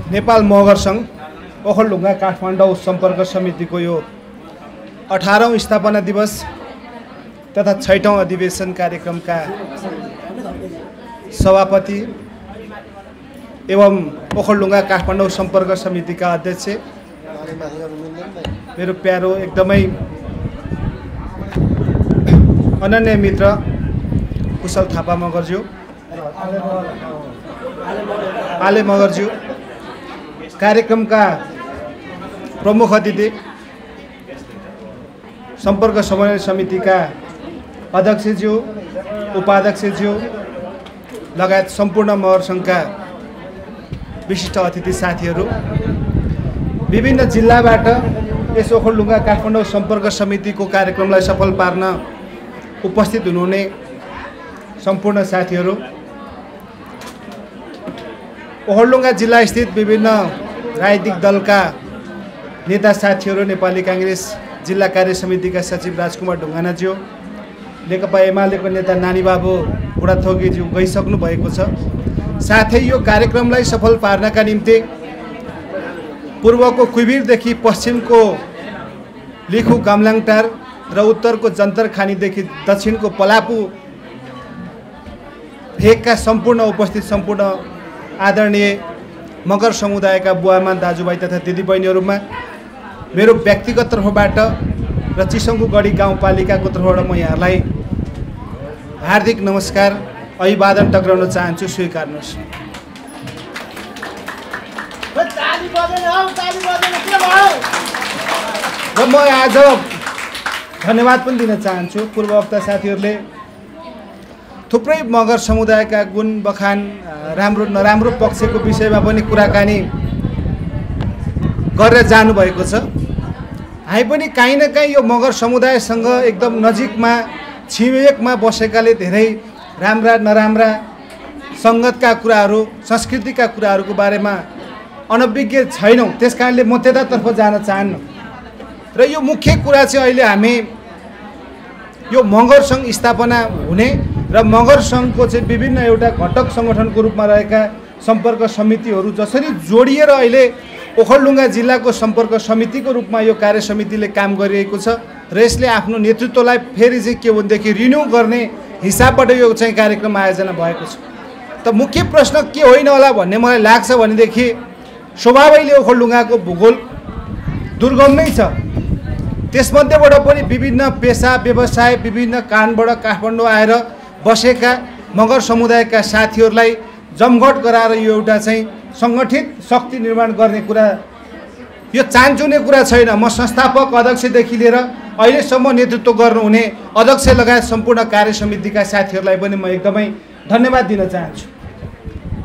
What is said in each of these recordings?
नेपाल मगर सङ्घ ओखलढुङ्गा काठमाडौँ सम्पर्क समितिको यो 18औं स्थापना दिवस तथा 6औं अधिवेशन कार्यक्रमका सभापति एवं ओखलढुङ्गा काठमाडौँ सम्पर्क समितिका अध्यक्ष मेरो प्यारो एकदमै अनन्य मित्र कुशल थापा मगरज्यू, आले मगरज्यू, कार्यक्रमका प्रमुख अतिथि सम्पर्क समन्वय समितिका अध्यक्षज्यू, उपाध्यक्षज्यू लगायत सम्पूर्ण मगर सङ्घका विशिष्ट अतिथि साथीहरू, विभिन्न जिल्लाबाट यस ओखलढुङ्गा काठमाडौँ सम्पर्क समितिको कार्यक्रमलाई सफल पार्न उपस्थित हुनुहुने सम्पूर्ण साथीहरू, ओखलढुङ्गा जिल्ला स्थित विभिन्न राजनीतिक दलका नेता साथीहरू, नेपाली काङ्ग्रेस जिल्ला कार्य समितिका सचिव राजकुमार ढुङ्गानाज्यू, नेकपा एमालेको नेता नानीबाबु बुढाथोकीज्यू गइसक्नु भएको छ। साथै यो कार्यक्रमलाई सफल पार्नका निम्ति पूर्वको कुइबिरदेखि पश्चिमको लिखु गामलाङटार र उत्तरको जन्तर खानीदेखि दक्षिणको पलापु भेगका सम्पूर्ण उपस्थित सम्पूर्ण आदरणीय मगर समुदायका बुवामा दाजुभाइ तथा दिदीबहिनीहरूमा मेरो व्यक्तिगत तर्फबाट र चिसङ्गुगढी गाउँपालिकाको तर्फबाट म यहाँलाई हार्दिक नमस्कार अभिवादन टक्राउन चाहन्छु, स्वीकार्नुहोस्। र म आज धन्यवाद पनि दिन चाहन्छु पूर्ववक्ता साथीहरूले थुप्रै मगर समुदायका गुण बखान राम्रो नराम्रो पक्षको विषयमा पनि कुराकानी गरेर जानुभएको छ। हामी पनि काहीँ न काहीँ यो मगर समुदायसँग एकदम नजिकमा छिमेकमा बसेकाले धेरै राम्रा नराम्रा सङ्गतका कुराहरू, संस्कृतिका कुराहरूको बारेमा अनभिज्ञ छैनौँ। त्यस कारणले म त्यतातर्फ जान चाहन्न। र यो मुख्य कुरा चाहिँ अहिले हामी यो मगर सङ्घ स्थापना हुने र मगर सङ्घको चाहिँ विभिन्न एउटा घटक सङ्गठनको रूपमा रहेका सम्पर्क समितिहरू जसरी जोडिएर अहिले ओखलढुङ्गा जिल्लाको सम्पर्क समितिको रूपमा यो कार्य समितिले काम गरिरहेको छ र यसले आफ्नो नेतृत्वलाई फेरि चाहिँ के भनेदेखि रिन्यू गर्ने हिसाबबाट यो चाहिँ कार्यक्रम आयोजना भएको छ। त मुख्य प्रश्न के होइन होला भन्ने मलाई लाग्छ भनेदेखि स्वभावैले ओखलढुङ्गाको भूगोल दुर्गम नै छ। त्यसमध्येबाट पनि विभिन्न पेसा व्यवसाय विभिन्न कारणबाट काठमाडौँ आएर बसेका मगर समुदायका साथीहरूलाई जमघट गराएर यो एउटा चाहिँ सङ्गठित शक्ति निर्माण गर्ने कुरा यो चान्चुने कुरा छैन। म संस्थापक अध्यक्षदेखि लिएर अहिलेसम्म नेतृत्व गर्नुहुने अध्यक्ष लगायत सम्पूर्ण कार्य समितिका साथीहरूलाई पनि म एकदमै धन्यवाद दिन चाहन्छु।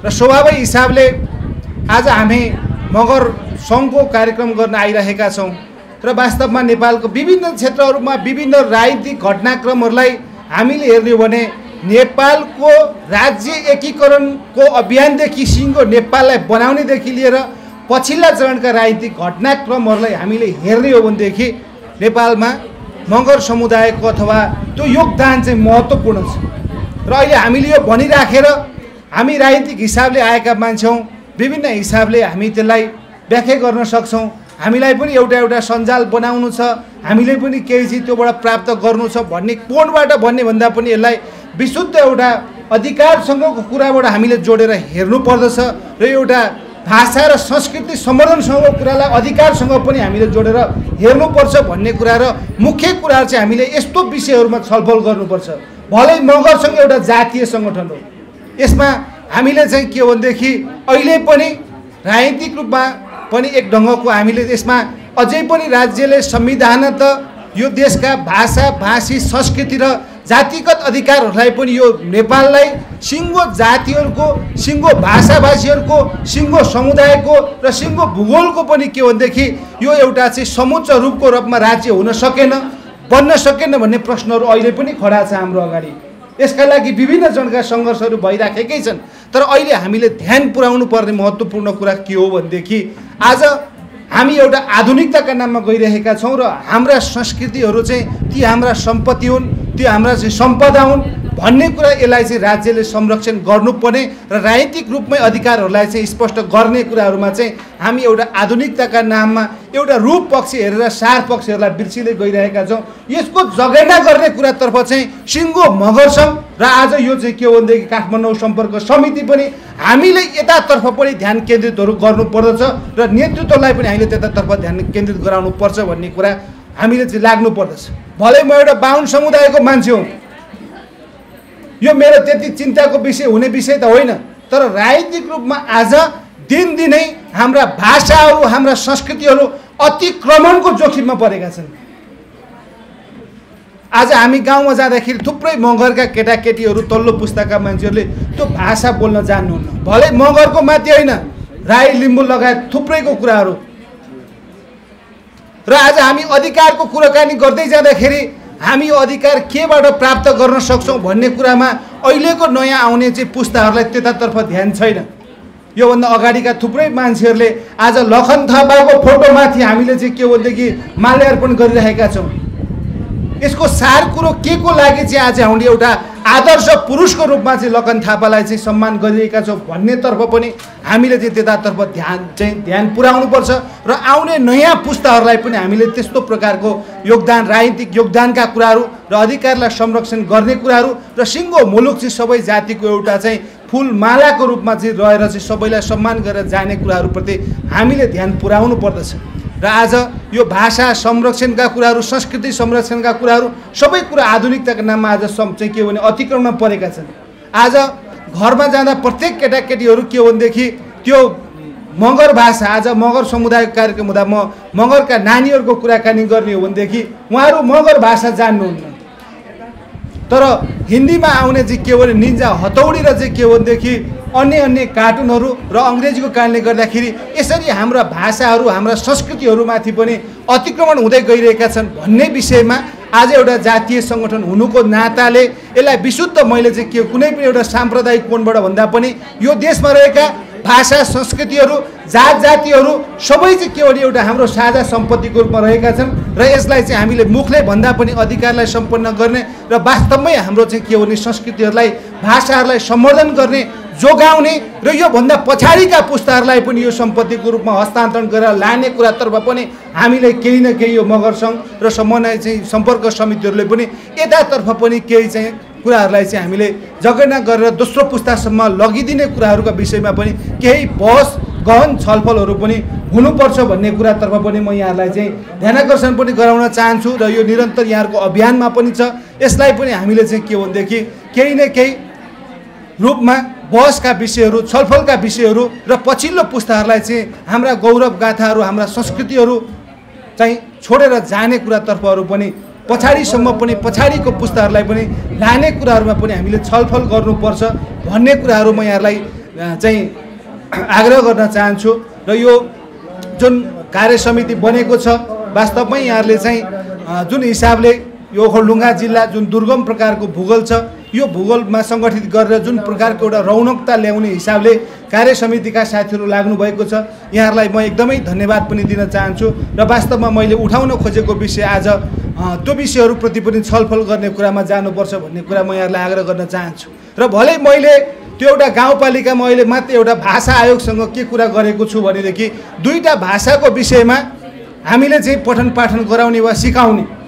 र स्वभावै हिसाबले आज हामी मगर सङ्घको कार्यक्रम गर्न आइरहेका छौँ र वास्तवमा नेपालको विभिन्न क्षेत्रहरूमा विभिन्न राजनीतिक घटनाक्रमहरूलाई हामीले हेर्ने हो भने नेपालको राज्य एकीकरणको अभियानदेखि सिङ्गो नेपाललाई बनाउनेदेखि लिएर पछिल्ला चरणका राजनीतिक घटनाक्रमहरूलाई हामीले हेर्ने हो भनेदेखि नेपालमा मगर समुदायको अथवा त्यो योगदान चाहिँ महत्त्वपूर्ण छ। र अहिले हामीले यो भनिराखेर हामी राजनीतिक हिसाबले आएका मान्छे हौँ, विभिन्न हिसाबले हामी त्यसलाई व्याख्या गर्न सक्छौँ। हामीलाई पनि एउटा सञ्जाल बनाउनु छ, हामीले पनि केही चिज त्योबाट प्राप्त गर्नु छ भन्ने कोणबाट भन्ने भन्दा पनि यसलाई विशुद्ध एउटा अधिकारसँगको कुराबाट हामीले जोडेर हेर्नु पर्दछ र एउटा भाषा र संस्कृति सम्वर्धनसँगको कुरालाई अधिकारसँग पनि हामीले जोडेर हेर्नुपर्छ भन्ने कुरा र मुख्य कुरा चाहिँ हामीले यस्तो विषयहरूमा छलफल गर्नुपर्छ। भलै मगरसँग एउटा जातीय सङ्गठन हो, यसमा हामीले चाहिँ के भनेदेखि अहिले पनि राजनीतिक रूपमा पनि एक ढङ्गको हामीले यसमा अझै पनि राज्यले संविधान त यो देशका भाषा भाषी संस्कृति र जातिगत अधिकारहरूलाई पनि यो नेपाललाई सिङ्गो जातिहरूको सिङ्गो भाषाभाषीहरूको सिङ्गो समुदायको र सिङ्गो भूगोलको पनि के भनेदेखि यो एउटा चाहिँ समुच्च रूपमा राज्य हुन सकेन, बन्न सकेन भन्ने प्रश्नहरू अहिले पनि खडा छ हाम्रो अगाडि। यसका लागि विभिन्न जनका सङ्घर्षहरू भइराखेकै छन्। तर अहिले हामीले ध्यान पुर्याउनु पर्ने महत्त्वपूर्ण कुरा के हो भनेदेखि आज हामी एउटा आधुनिकताका नाममा गइरहेका छौँ र हाम्रा संस्कृतिहरू चाहिँ ती हाम्रा सम्पत्ति हुन्, ती हाम्रा चाहिँ सम्पदा हुन्। भन्ने कुरा यसलाई चाहिँ राज्यले संरक्षण गर्नुपर्ने र राजनीतिक रूपमै अधिकारहरूलाई चाहिँ स्पष्ट गर्ने कुराहरूमा चाहिँ हामी एउटा आधुनिकताका नाममा एउटा रूप पक्ष हेरेर सार पक्षहरूलाई बिर्सिँदै गइरहेका छौँ। यसको जगेर्ना गर्ने कुरातर्फ चाहिँ सिङ्गो मगर सङ्घ र आज यो चाहिँ के हो भनेदेखि काठमाडौँ सम्पर्क समिति पनि हामीले यतातर्फ पनि ध्यान केन्द्रितहरू गर्नुपर्दछ र नेतृत्वलाई पनि हामीले त्यतातर्फ ध्यान केन्द्रित गराउनुपर्छ भन्ने कुरा हामीले चाहिँ लाग्नुपर्दछ। भलै म एउटा बाहुन समुदायको मान्छे हुँ, यो मेरो त्यति चिन्ताको विषय हुने विषय त होइन, तर राजनीतिक रूपमा आज दिनदिनै हाम्रा भाषाहरू हाम्रा संस्कृतिहरू अतिक्रमणको जोखिममा परेका छन्। आज हामी गाउँमा जाँदाखेरि थुप्रै मगरका केटाकेटीहरू तल्लो पुस्ताका मान्छेहरूले त्यो भाषा बोल्न जान्नुहुन्न। भलै मगरको मात्रै होइन, राई लिम्बू लगायत थुप्रैको कुराहरू। र आज हामी अधिकारको कुराकानी गर्दै जाँदाखेरि हामी यो अधिकार केबाट प्राप्त गर्न सक्छौँ भन्ने कुरामा अहिलेको नयाँ आउने चाहिँ पुस्ताहरूलाई त्यतातर्फ ध्यान छैन। योभन्दा अगाडिका थुप्रै मान्छेहरूले आज लखन थापाको फोटोमाथि हामीले चाहिँ के भनेदेखि माल्यार्पण गरिरहेका छौँ। यसको सार कुरो के को लागि चाहिँ आज हामीले एउटा आदर्श पुरुषको रूपमा चाहिँ लखन थापालाई चाहिँ सम्मान गरिरहेका छौँ भन्नेतर्फ पनि हामीले चाहिँ त्यतातर्फ ध्यान पुर्याउनुपर्छ र आउने नयाँ पुस्ताहरूलाई पनि हामीले त्यस्तो प्रकारको योगदान राजनीतिक योगदानका कुराहरू र अधिकारलाई संरक्षण गर्ने कुराहरू र सिङ्गो मुलुक चाहिँ सबै जातिको एउटा चाहिँ फुलमालाको रूपमा चाहिँ रहेर चाहिँ सबैलाई सम्मान गरेर जाने कुराहरूप्रति हामीले ध्यान पुर्याउनु पर्दछ। र आज यो भाषा संरक्षणका कुराहरू संस्कृति संरक्षणका कुराहरू सबै कुरा आधुनिकताको नाममा आज चाहिँ के भने अतिक्रमणमा परेका छन्। आज घरमा जाँदा प्रत्येक केटाकेटीहरू के हो भनेदेखि त्यो मगर भाषा आज मगर समुदायको कार्यक्रम हुँदा म मगरका नानीहरूको कुराकानी गर्ने हो भनेदेखि उहाँहरू मगर भाषा जान्नुहुन्न, तर हिन्दीमा आउने चाहिँ के भने निन्जा हतौडी र चाहिँ के भनेदेखि अन्य कार्टुनहरू र अङ्ग्रेजीको कारणले गर्दाखेरि यसरी हाम्रा भाषाहरू हाम्रा संस्कृतिहरूमाथि पनि अतिक्रमण हुँदै गइरहेका छन् भन्ने विषयमा आज एउटा जातीय सङ्गठन हुनुको नाताले यसलाई विशुद्ध मैले चाहिँ के कुनै पनि एउटा साम्प्रदायिक कोणबाट भन्दा पनि यो देशमा रहेका भाषा संस्कृतिहरू जात जातिहरू सबै चाहिँ के भने एउटा हाम्रो साझा सम्पत्तिको रूपमा रहेका छन् र यसलाई चाहिँ हामीले मुखले भन्दा पनि अधिकारलाई सम्पन्न गर्ने र वास्तवमै हाम्रो चाहिँ के भने संस्कृतिहरूलाई भाषाहरूलाई सम्वर्धन गर्ने जोगाउने र योभन्दा पछाडिका पुस्ताहरूलाई पनि यो सम्पत्तिको रूपमा हस्तान्तरण गरेर लाने कुरातर्फ पनि हामीले केही न केही यो मगर सङ्घ र समन्वय चाहिँ सम्पर्क समितिहरूले पनि यतातर्फ पनि केही चाहिँ कुराहरूलाई चाहिँ हामीले जगेर्ना गरेर दोस्रो पुस्तासम्म लगिदिने कुराहरूका विषयमा पनि केही बहस गहन छलफलहरू पनि हुनुपर्छ भन्ने कुरातर्फ पनि म यहाँहरूलाई चाहिँ ध्यानाकर्षण पनि गराउन चाहन्छु र यो निरन्तर यहाँहरूको अभियानमा पनि छ। यसलाई पनि हामीले चाहिँ के भनेदेखि केही न केही रूपमा बहसका विषयहरू छलफलका विषयहरू र पछिल्लो पुस्ताहरूलाई चाहिँ हाम्रा गौरव गाथाहरू हाम्रा संस्कृतिहरू चाहिँ छोडेर जाने कुरातर्फहरू पनि पछाडिसम्म पनि पछाडिको पुस्ताहरूलाई पनि लाने कुराहरूमा पनि हामीले छलफल गर्नुपर्छ भन्ने कुराहरू म यहाँहरूलाई चाहिँ आग्रह गर्न चाहन्छु। र यो जुन कार्य समिति बनेको छ वास्तवमै यहाँहरूले चाहिँ जुन हिसाबले यो ओखलढुङ्गा जिल्ला जुन दुर्गम प्रकारको भूगोल छ यो भूगोलमा सङ्गठित गरेर जुन प्रकारको एउटा रौनकता ल्याउने हिसाबले कार्य समितिका साथीहरू लाग्नु भएको छ, यहाँहरूलाई म एकदमै धन्यवाद पनि दिन चाहन्छु। र वास्तवमा मैले उठाउन खोजेको विषय आज त्यो विषयहरूप्रति पनि छलफल गर्ने कुरामा जानुपर्छ भन्ने कुरा म यहाँहरूलाई आग्रह गर्न चाहन्छु। र भलै मैले त्यो एउटा गाउँपालिकामा अहिले मात्र एउटा भाषा आयोगसँग के कुरा गरेको छु भनेदेखि दुईवटा भाषाको विषयमा हामीले चाहिँ पठन पाठन गराउने वा सिकाउने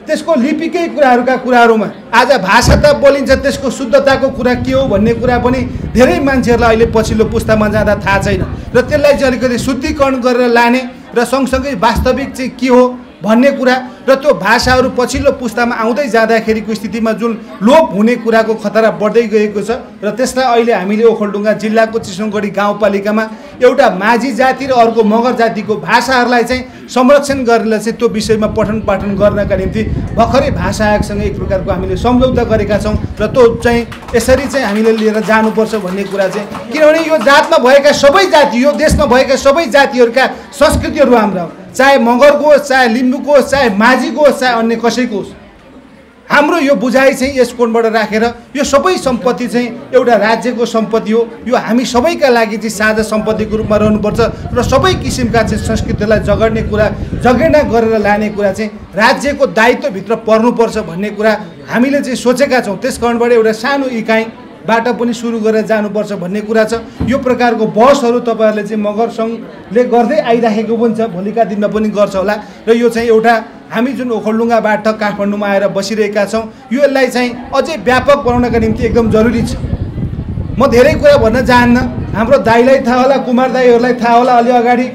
त्यसको लिपिकै कुराहरूमा आज भाषा त बोलिन्छ त्यसको शुद्धताको कुरा के हो भन्ने कुरा पनि धेरै मान्छेहरूलाई अहिले पछिल्लो पुस्तामा जाँदा थाहा छैन र त्यसलाई चाहिँ अलिकति शुद्धिकरण गरेर लाने र सँगसँगै वास्तविक चाहिँ के हो भन्ने कुरा र त्यो भाषाहरू पछिल्लो पुस्तामा आउँदै जाँदाखेरिको स्थितिमा जुन लोप हुने कुराको खतरा बढ्दै गएको छ र त्यसलाई अहिले हामीले ओखलढुङ्गा जिल्लाको चिसोगढी गाउँपालिकामा एउटा माझी जाति र अर्को मगर जातिको भाषाहरूलाई चाहिँ संरक्षण गरेर चाहिँ त्यो विषयमा पठन पाठन गर्नका निम्ति भर्खरै भाषा आयोगसँग एक प्रकारको हामीले सम्झौता गरेका छौँ र त्यो चाहिँ यसरी चाहिँ हामीले लिएर जानुपर्छ भन्ने कुरा चाहिँ किनभने यो जातमा भएका सबै जाति यो देशमा भएका सबै जातिहरूका संस्कृतिहरू हाम्रा चाहे मगरको होस् चाहे लिम्बूको होस् चाहे माझीको होस् चाहे अन्य कसैको होस् हाम्रो यो बुझाइ चाहिँ यस कोणबाट राखेर यो सबै सम्पत्ति चाहिँ एउटा राज्यको सम्पत्ति हो, यो हामी सबैका लागि चाहिँ साझा सम्पत्तिको रूपमा रहनुपर्छ र सबै किसिमका चाहिँ संस्कृतिलाई जगड्ने कुरा, जगेर्ना गरेर लाने कुरा चाहिँ राज्यको दायित्वभित्र पर्नुपर्छ भन्ने कुरा हामीले चाहिँ सोचेका छौँ। त्यस कारणबाट एउटा सानो इकाइबाट पनि सुरु गरेर जानुपर्छ भन्ने कुरा छ। यो प्रकारको बहसहरू तपाईँहरूले चाहिँ मगर सङ्घले गर्दै आइराखेको पनि छ, भोलिका दिनमा पनि गर्छ होला र यो चाहिँ एउटा हामी जुन ओखलढुङ्गाबाट काठमाडौँमा आएर बसिरहेका छौँ यसलाई चाहिँ अझै व्यापक बनाउनका निम्ति एकदम जरुरी छ। म धेरै कुरा भन्न चाहन्न, हाम्रो दाइलाई थाहा होला, कुमार दाइहरूलाई थाहा होला। अलि अगाडि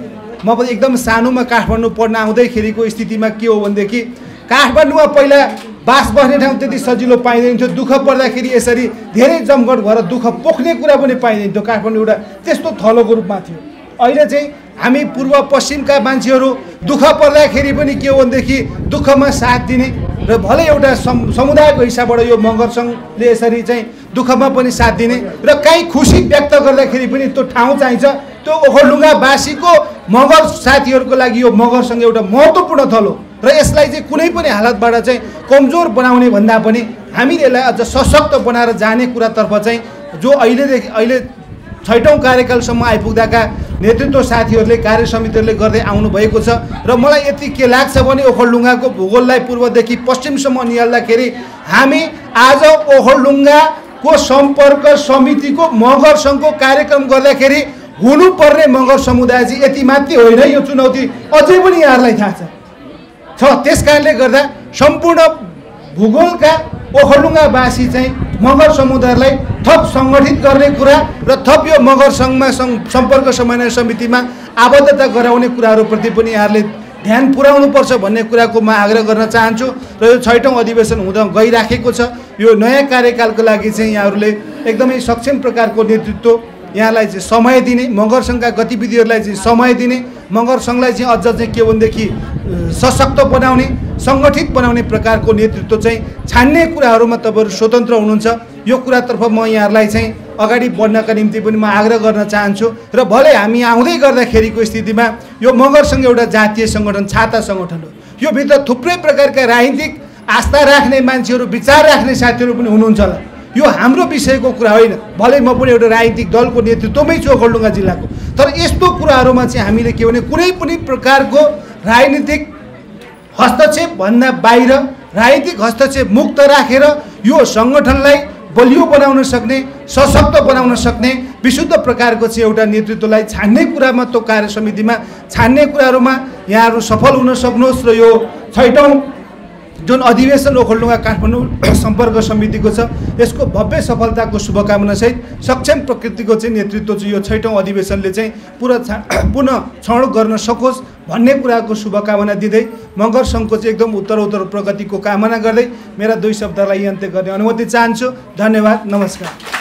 म पनि एकदम सानोमा काठमाडौँ पढ्न आउँदैखेरिको स्थितिमा के हो भनेदेखि काठमाडौँमा पहिला बास बस्ने ठाउँ त्यति सजिलो पाइँदैन थियो। दुःख पर्दाखेरि यसरी धेरै जमघट भएर दुःख पोख्ने कुरा पनि पाइँदैन थियो। काठमाडौँ एउटा त्यस्तो थलोको रूपमा थियो। अहिले चाहिँ हामी पूर्व पश्चिमका मान्छेहरू दुःख पर्दाखेरि पनि के हो भनेदेखि दुःखमा साथ दिने र भले एउटा समुदायको हिसाबबाट यो मगर सङ्घले यसरी चाहिँ दुःखमा पनि साथ दिने र काहीँ खुसी व्यक्त गर्दाखेरि पनि त्यो ठाउँ चाहिन्छ। त्यो ओखलढुङ्गावासीको मगर साथीहरूको लागि यो मगर सङ्घ एउटा महत्त्वपूर्ण थलो र यसलाई चाहिँ कुनै पनि हालतबाट चाहिँ कमजोर बनाउने भन्दा पनि हामीले यसलाई अझ सशक्त बनाएर जाने कुरातर्फ चाहिँ जो अहिले 6औं कार्यकालसम्म आइपुग्दाका नेतृत्व साथीहरूले, कार्य समितिहरूले गर्दै आउनुभएको छ। र मलाई यति के लाग्छ भने ओखलढुङ्गाको भूगोललाई पूर्वदेखि पश्चिमसम्म निहाल्दाखेरि हामी आज ओखलढुङ्गाको सम्पर्क समितिको मगर सङ्घको कार्यक्रम गर्दाखेरि हुनुपर्ने मगर समुदाय चाहिँ यति मात्रै होइन, यो चुनौती अझै पनि यहाँहरूलाई थाहा छ। त्यस कारणले गर्दा सम्पूर्ण भूगोलका ओखलढुङ्गावासी चाहिँ मगर समुदायलाई थप सङ्गठित गर्ने कुरा र थप यो मगर सङ्घमा सम्पर्क समन्वय समितिमा आबद्धता गराउने कुराहरूप्रति पनि यहाँहरूले ध्यान पुर्याउनुपर्छ भन्ने कुराको म आग्रह गर्न चाहन्छु। र यो 6औं अधिवेशन हुँदा गइराखेको छ। यो नयाँ कार्यकालको लागि चाहिँ यहाँहरूले एकदमै सक्षम प्रकारको नेतृत्व, यहाँलाई चाहिँ समय दिने, मगर सङ्घका गतिविधिहरूलाई चाहिँ समय दिने, मगर सङ्घलाई चाहिँ अझ चाहिँ के भनेदेखि सशक्त बनाउने, सङ्गठित बनाउने प्रकारको नेतृत्व चाहिँ छान्ने कुराहरूमा तपाईँहरू स्वतन्त्र हुनुहुन्छ। यो कुरातर्फ म यहाँहरूलाई चाहिँ अगाडि बढ्नका निम्ति पनि म आग्रह गर्न चाहन्छु। र भले हामी आउँदै गर्दाखेरिको स्थितिमा यो मगर सङ्घ एउटा जातीय सङ्गठन, छाता सङ्गठन हो। यो भित्र थुप्रै प्रकारका राजनीतिक आस्था राख्ने मान्छेहरू, विचार राख्ने साथीहरू पनि हुनुहुन्छ होला। यो हाम्रो विषयको कुरा होइन। भले म पनि एउटा राजनीतिक दलको नेतृत्वमै छु ओखलढुङ्गा जिल्लाको, तर यस्तो कुराहरूमा चाहिँ हामीले के भने कुनै पनि प्रकारको राजनीतिक हस्तक्षेप भन्दा बाहिर राजनीतिक हस्तक्षेप मुक्त राखेर यो सङ्गठनलाई बलियो बनाउन सक्ने, सशक्त बनाउन सक्ने विशुद्ध प्रकारको चाहिँ एउटा नेतृत्वलाई छान्ने कुरामा, त्यो कार्य समितिमा छान्ने कुराहरूमा यहाँहरू सफल हुन सक्नुहोस्। र यो 6औं जुन अधिवेशन ओखलढुङ्गा काठमाडौँ सम्पर्क समितिको छ यसको भव्य सफलताको शुभकामनासहित सक्षम प्रकृतिको चाहिँ नेतृत्व चाहिँ यो 6औं अधिवेशनले चाहिँ पुनः छनौट गर्न सकोस् भन्ने कुराको शुभकामना दिँदै मगर सङ्घको चाहिँ एकदम उत्तरोत्तर प्रगतिको कामना गर्दै मेरा 2 शब्दलाई अन्त्य गर्ने अनुमति चाहन्छु। धन्यवाद, नमस्कार।